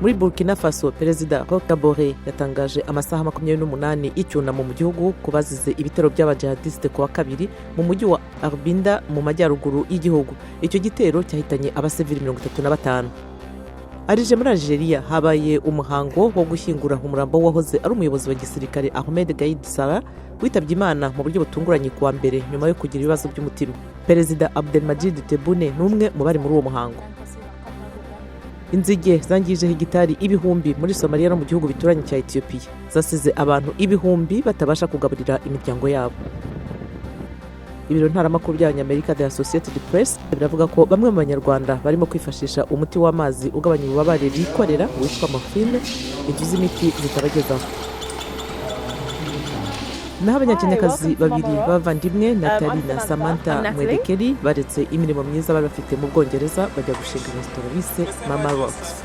Muri Burkina Faso, Perezida Roch Kabore yatangaje amasaha 28 y'icyunamo mu gihugu ku bazize ibitero by'abajihadisite ku wa kabiri mu mujyi wa Arbinda mu majyaruguru y'igihugu. Icyo gitero cyahitanye abasivili 35. Alger, muri Algeria, habaye umuhango wo gushyingura umurambo w'uwahoze ari umuyobozi wa gisirikare Ahmed Gaid Salah, witabye Imana mu buryo butunguranye kuwa mbere nyuma yo kugira ibibazo by'umutima. Perezida Abdelmadjid Tebboune ni umwe mu bari muri uwo muhango. Inzige zangije hegitari ibihumbi muri Somaliya no mu gihugu bituranye cya Etiyopiya, zasize abantu ibihumbi batabasha kugaburira imiryango yabo. Ibiro ntaramakuru by'Abanyamerika, The Associated Press, biravuga ko bamwe mu Banyarwanda barimo kwifashisha umuti w'amazi ugabanya ububabare bikorera witwa morphine, inzu z'imiti zitabagezaho. Naho Abanyakenyakazi babiri b'abavandimwe, Natali na Samantha Mwendekeri, baretse imirimo myiza bari bafite mu Bwongereza bajya gushinga resitora bise Mama Rocks.